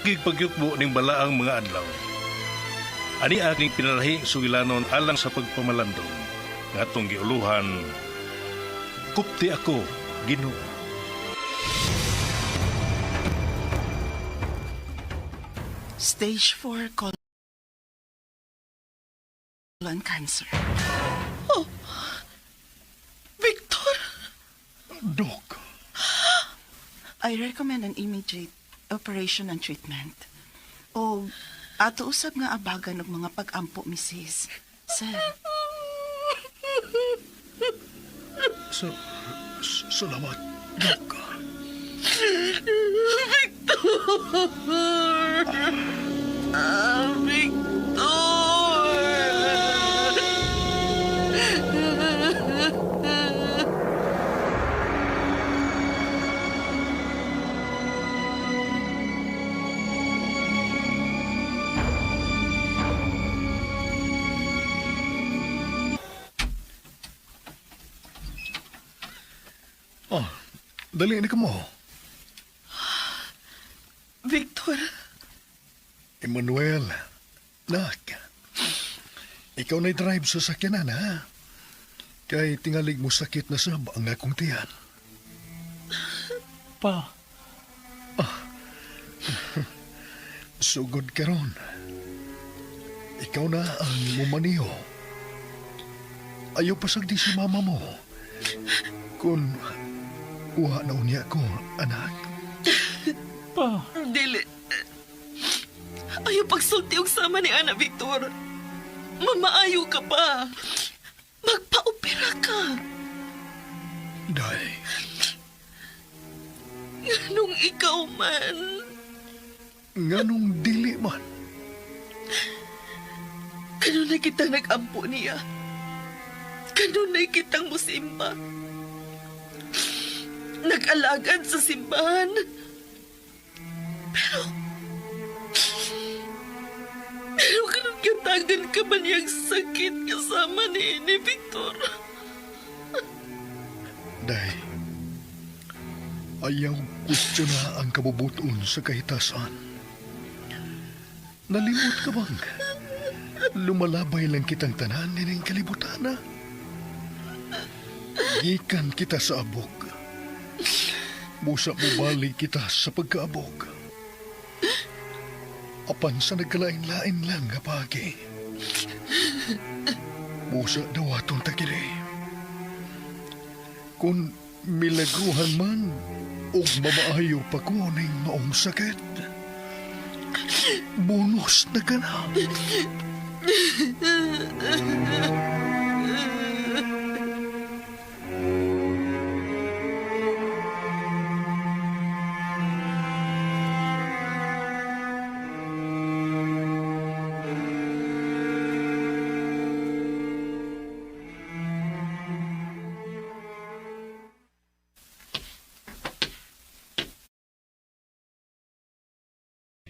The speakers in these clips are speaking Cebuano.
Gigpagyukbo ning balaang mga adlaw. Ani aking pinalahi sugilanon alang sa pagpamalandong. Nga atong giuluhan, Kupti ako, Ginoo. Stage 4 colon cancer. Oh, Victor! Dok, I recommend an immediate operation and treatment. O ato usab nga abagan og mga pag-ampo, Mrs. Sir, sa salamat, Dok. Ah, Victor! Oh, dali na ka mo. Victor, Emmanuel, nak. Ikaw na drive sa sakyanan, ha? Kay tingalig mo sakit na sab ang akong tiyan. Pa, Sugod karon. Ikaw na ang mumaniho. Ayaw pasagdi si mama mo. Kung uha na unya ko, anak. pa. Dili. Ayaw pagsulti og sama ni Ana Victor. Mamaayo ka pa. Magpa-opera ka. Day, Nganong ikaw man. nganong dili man. Kanunay kita nag-ampo niya. Kanunay kitang musimba. Nag-alagad sa simbahan. Pero kanon gatagan ka man niyang sakit kasama ni Victor. Day, ayaw gusto na ang kabubuton sa kahitasan. Nalimot ka bang? Lumalabay lang kitang tanan nining kalibutan, ha? Gikan kita sa abog. Busa mubalik kita sa pagkaabog. Apan sa nagkalain-lain lang nga pagi. Busa dawaton ta kini. Kung milagruhan man ug mamaayo pa ko ning maong sakit, bonus na ka na.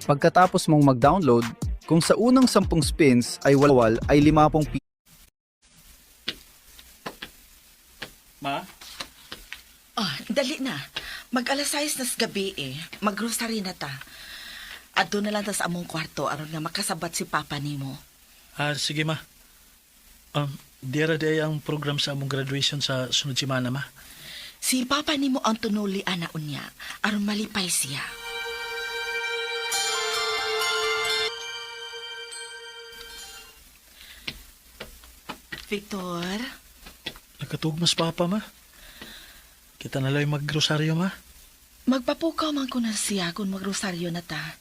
Pagkatapos mong mag-download, kung sa unang 10 spins ay walwal ay 50 Ma? Oh, dali na. Mag-alas 6 na sa gabi eh. Mag-grocery na ta. Adto na lang ta sa among kwarto aron nga makasabat si Papa nimo. Ah, sige ma. Dira di ay ang program sa among graduation sa sunod semana, ma. Si Papa nimo ang tunuli ana unya aron malipay siya. Victor, Nakatugmas papa, ma. Kita na lang magrosaryo, ma. Magpapukaw man ko na siya kung magrosaryo na ta.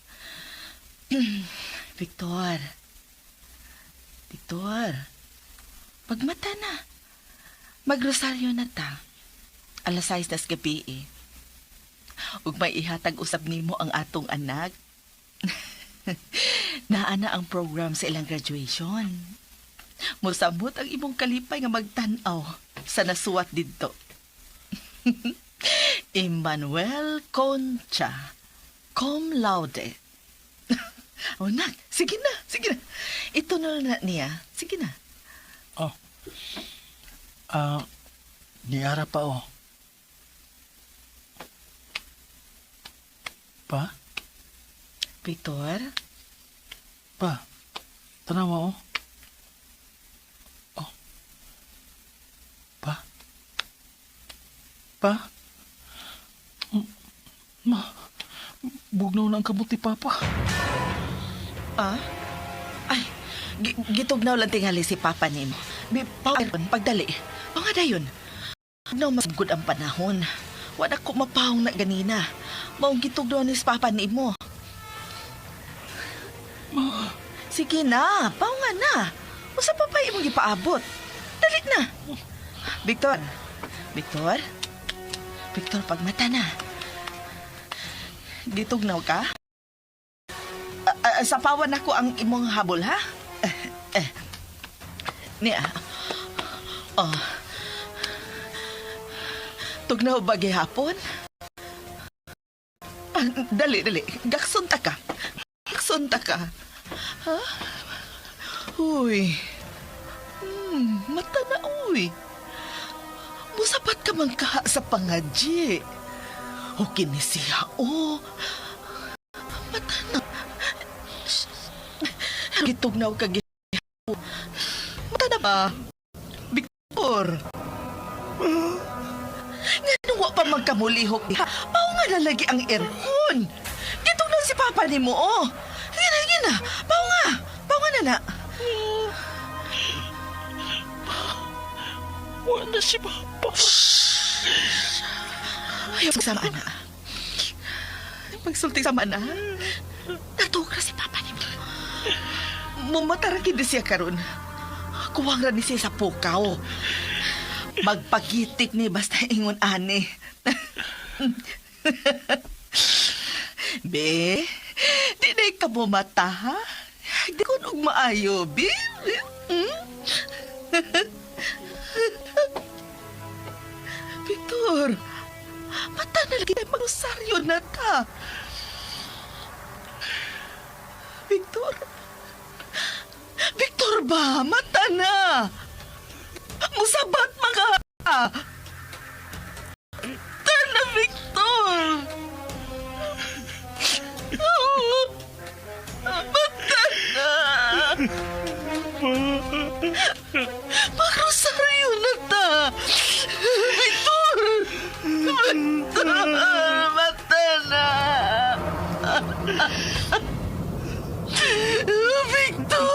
Victor. Victor. Pagmata na. Magrosaryo na ta. Alas 6 tas gabi eh. Ug may ihatag usab nimo ang atong anak. Naa na ang program sa ilang graduation. Musamot ang imong kalipay nga magtan-aw sa nasuwat didto. Emmanuel Concha, cum laude. Oh, nak, sige na, sige na. Ito na na niya. Sige na. Oh. Ah, niara pa, oh. Pa? Victor? Pa, tanawa oh. Oh. Pa? Pa? Ma, bugnaw na ang kabuti, Papa. Ah? Ay, gitugnaw lang tingali si Papa nimo. Bi pa pagdali. Mga dayon. No, mas good ang panahon. Wala ko mapahong na ganina. Maong gitugnaw ni si Papa nimo. Ma, Sige na, paunga na. Usa pa pa imong gipaabot. Dali na. Victor. Victor? Victor, pagmata na. Gitugnaw ka? Sapawan ako ang imong habol, ha? Eh, eh. Niya. Oh. Tugnaw ba gihapon? Ah, dali, dali. Gaksunta ka. Gaksunta ka. Ha? Uy. Mata na, uy. Musapat ka man ka sa pangadji. O kini siya, oh. Mata na. Gitugnaw ka Mata na ba? Victor. Nga wa pa magkamulihok diha. Mao nga lalagi ang aircon. Gitugnaw si Papa nimo, oh. Sige na, sige na. Mao nga. Mao nga na na. wala si Papa. Ayaw sama na. Pagsulti sama na. Natugra si Papa nimo. Mumatara gid siya karon. Kuwang ra ni siya sa pukaw. Magpagitik ni basta ingon ani. Be, di na ka bumata, ha? Di ko og maayo, be. Hmm? Victor, mata na lagi tayo mag-usaryo na ta. Victor, Victor ba? Mata na! Musabat mga... Mata na, Victor! Oh, mata na! Magrosaryo na ta! Victor! Victor! Mata na! Victor!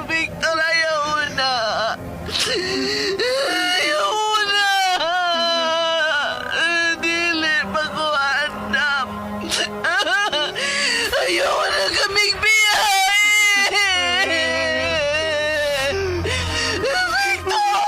Victor, ayaw na! Ayaw na! Dili pa ko andam. Ayaw na kaming biyahe! Victor!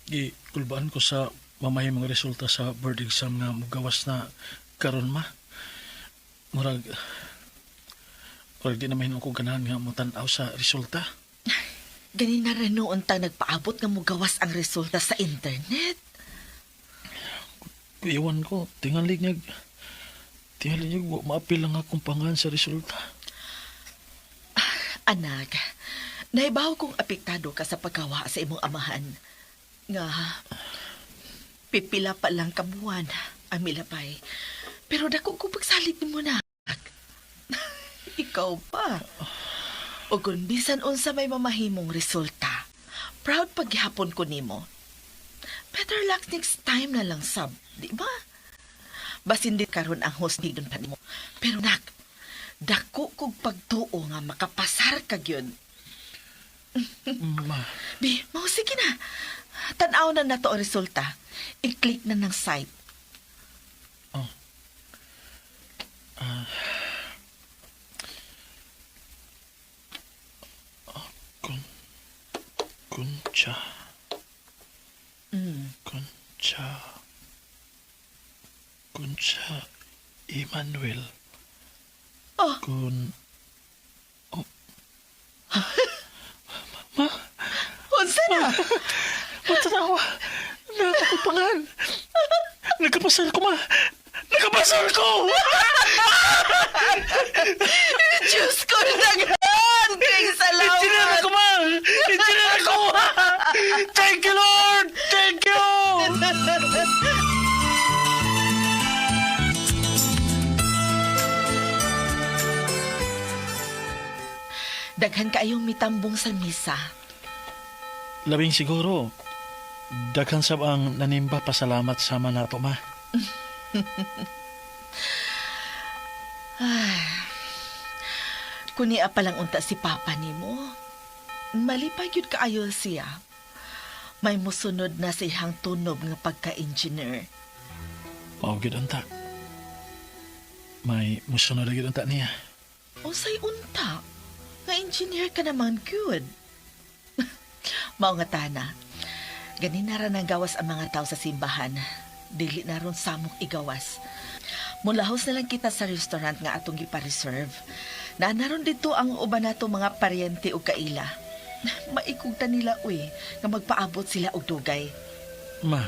Gikulbaan ko sa mamahimong resulta sa board exam nga mugawas na karon ma. Murag murag di na mahimo ko ganahan nga motan-aw sa resulta. Ganina rin noon ta nagpaabot nga mugawas ang resulta sa internet. Iwan ko, tingali niya wa maapil ang akong pangan sa resulta. Anak, naibaw kong apektado ka sa pagkawa sa imong amahan. Nga, pipila pa lang kabuan ang milabay. Pero dako ko pagsalig nimo na. Ikaw pa. O kung bisan unsa may mamahimong resulta, proud paghapon ko nimo. Better luck next time na lang sab, di ba? Basin di karon ang host ni dun pa nimo. Pero nak, dako kog pagtuo nga makapasar ka gyud. Ma, Bi, mao sige na. Tan-aw na nato ang resulta. I-click na ng site. kun kuncha kuncha kuncha Emmanuel. Oh. Kun oh. Ma, Unsa na? matanawa. Nakakupangan. Nagkapasar ko, ma. Nagkapasar ko! Diyos ko, daghan! Kay salamat! Engineer ako, ma! Engineer ako! Thank you, Lord! Thank you! Daghan kaayong mitambong sa misa. Labing siguro, daghan sab ang nanimba pasalamat sama nato, ma. Kunia palang unta si Papa nimo. Malipay gyud kaayo siya. May musunod na sa iyang tunob nga pagka-engineer. Mao gyud unta. May musunod gyud unta niya. Unsay unta? Nga engineer ka naman gyud. Mao nga tana. Ganin na ra nang gawas ang mga tao sa simbahan. Dili na ron samok igawas. Mulahos na lang kita sa restaurant nga atong gipa-reserve. Naanaron dito ang uban nato mga paryente o kaila. Maikugta nila uy, nga magpaabot sila og dugay. Ma.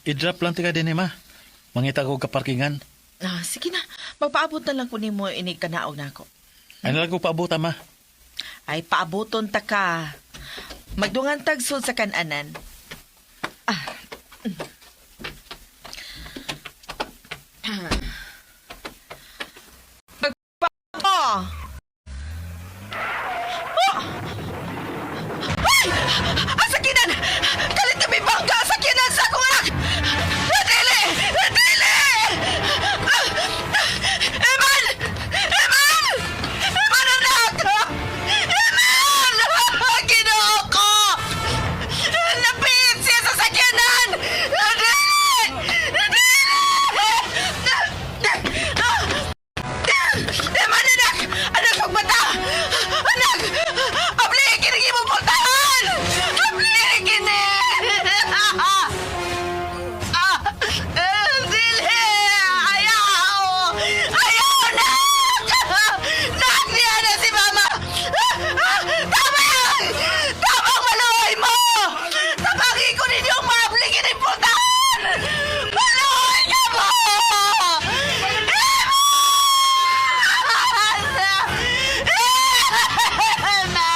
I-drop lang tika din eh, ma. Mangita ko kaparkingan. Ah, sige na, magpaabot na lang ko nimo inig kanaog nako. Ano lang ko paabuta, ma? Ay, paaboton ta ka. Magdungan tagsod sa kananan. Ah. Magpa- Oh! Oh! Ay! Ang sakinan! Kalit na may bangga ang sakinan sa akong anak! Natili! Natili! Eman! Eman! Eman, anak! Eman! Ginoo ko! Napit siya sa sakyanan! Natili! Natili! Eman, anak! Anak, pagbata! Anak! Abli, kinigi mo pultahan! Abli, kini! Ah! Dili! Ayaw! Ayaw, nak! Nak, niya na si Mama! Tabang! Tabang maluhay mo! Tabangin ko ninyo ang maabli kinipultahan! Maluhay ka mo! Emma!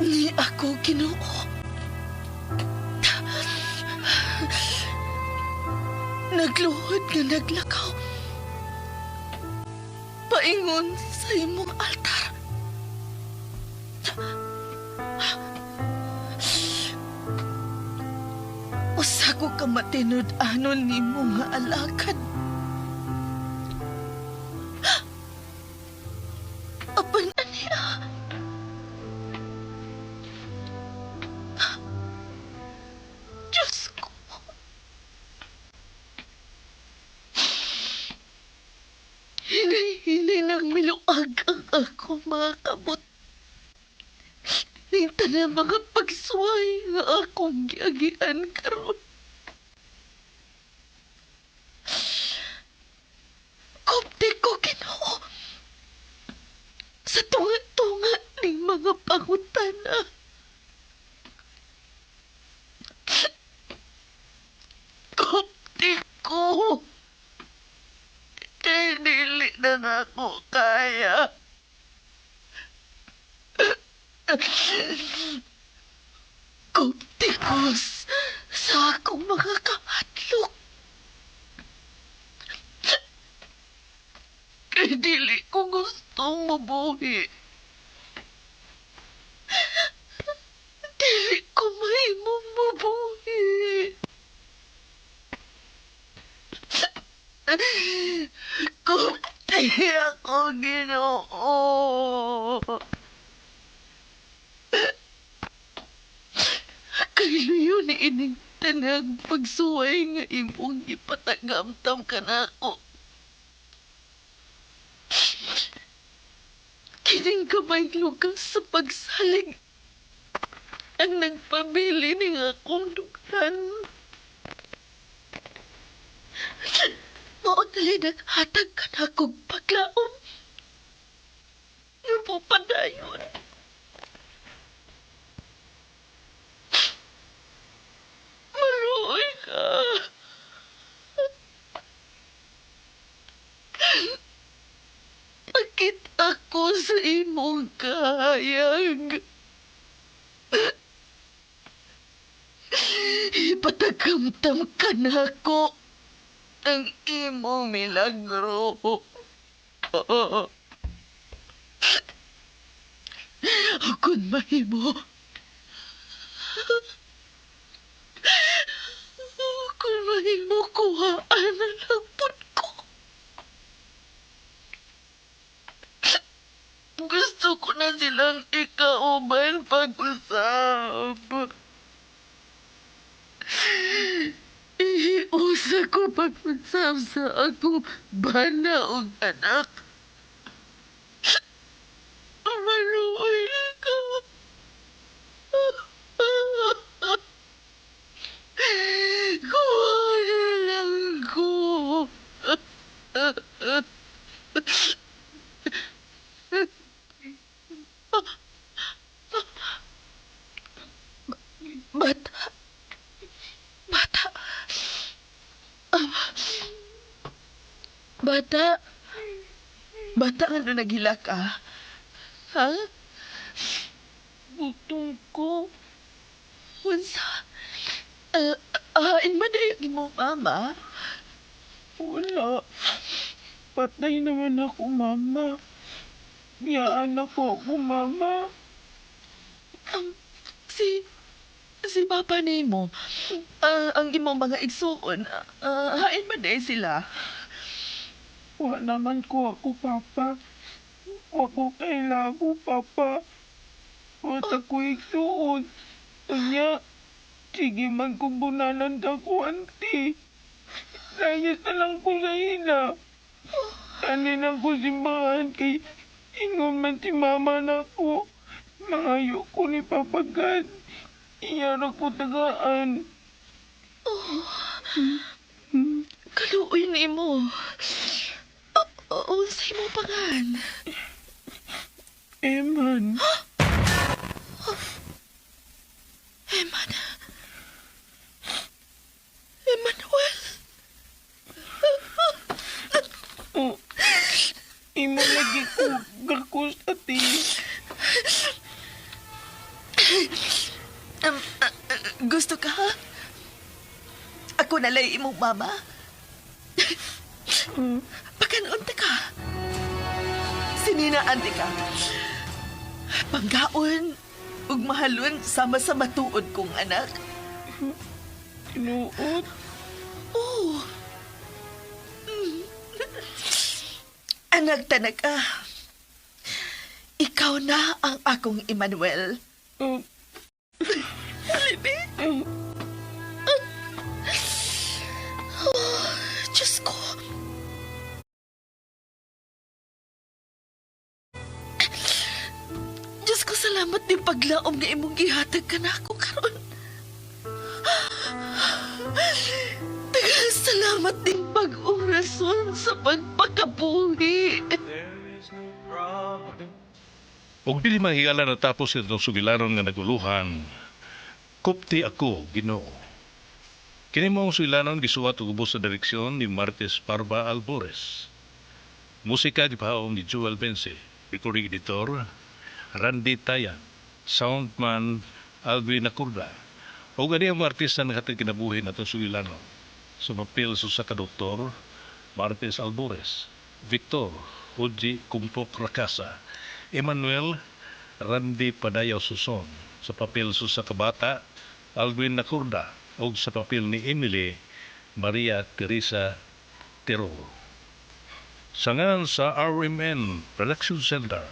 Ni ako Ginoo. Nagluhod nga naglakaw. Paingon sa imong altar. Usa ko ka matinud-anon nimo nga alakad. Apan aniya. Diyos ko. Hinay-hinay lang miluag ang akong mga kamot. Nita na mga pagsuway nga akong giagian karon. Kupti ko Ginoo. Sa tunga-tunga ning mga pangutana. Kupti ko. Kay dili na nako kaya. Kupti ko sa akong mga kahadlok. Kay dili ko gustong mabuhi. Dili ko mahimong mabuhi. Kupti ako, Ginoo. Pahiluyo ni ining tanang pagsuway nga imong gipatagamtam kanako. Kining kamay lugas sa pagsalig ang nagpabili ning akong dughan. Mao dali naghatag kanakog paglaom. Nga po padayon. Maluoy ka. Pakita ko sa imong kahayag. Ipatagamtam ka na ako ang imong milagro. Kung mahimo, kung mahimo, kuhaan na lang pud ko. Gusto ko na silang ikauban pag-usap. Iusa ko pag-usap sa akong bana o anak. Maluoy na ka. Kuha na lang ko. Bata. Bata. Bata. Bata, ano naghilak ka? Ha? Butong ko. Unsa? In man na imong mama? Wala. Patay naman ako, mama. Biyaan ako ako, mama. Si papa nimo, ang imong mga igsuon, hain man day sila? Wa naman ko ako, papa. Wa ko kailangan, papa. Wa ta ko igsuon. Unya, sige man kong bunalan ta ko, auntie. Layas na lang ko sa ila. Tani lang ko simbahan kay ingon man si mama na ko. Mangayo ko ni Papa God. Iya ra ko tagaan. Kaluoy nimo. Unsay mo pangan? Eman. Eman. Emmanuel. Oh, imo lagi ko gakos ati. Gusto ka, ha? Ako na lay imong mama. Pagkanoon ta ka. Sinina ante ka. Panggaon ug mahalon sama sa matuod kong anak. Tinuod? Oo. Anak tanaka. Ikaw na ang akong Emmanuel. Libi. Oh, Diyos ko. Diyos ko, salamat din paglaom nga imong gihatag ka na ako karon. Daghang salamat din pag-ong rason sa pagpakabuhi. Ug dili mahigala natapos itong sugilanon nga naguluhan, Kupti ako, Ginoo. Kini mo ang sugilanon gisuwat ug ubos sa direksyon ni Martes Parba Albores. Musika gipahaom ni Joel Vence, recording editor Randy Tayan, soundman Alvin Nakurda. Ug ani ang mga artista nga kinabuhi natong sugilanon. Sa papel sa usa ka doktor, Martes Albores, Victor Uji Kumpok Rakasa, Emmanuel Randy Padayaw Suson, sa papel sa usa ka bata, Alvin Nakurda, ug sa papel ni Emily Maria Teresa Tero. Sa ngalan sa RMN Production Center,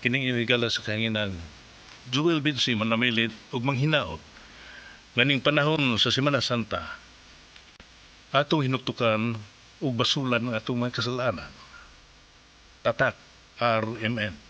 kining inigala sa kahanginan, Joel Vinci manamilit ug manghinaot. Nganing panahon sa Semana Santa, atong hinuktukan ug basulan ang atong mga kasalanan. Tatak RMN.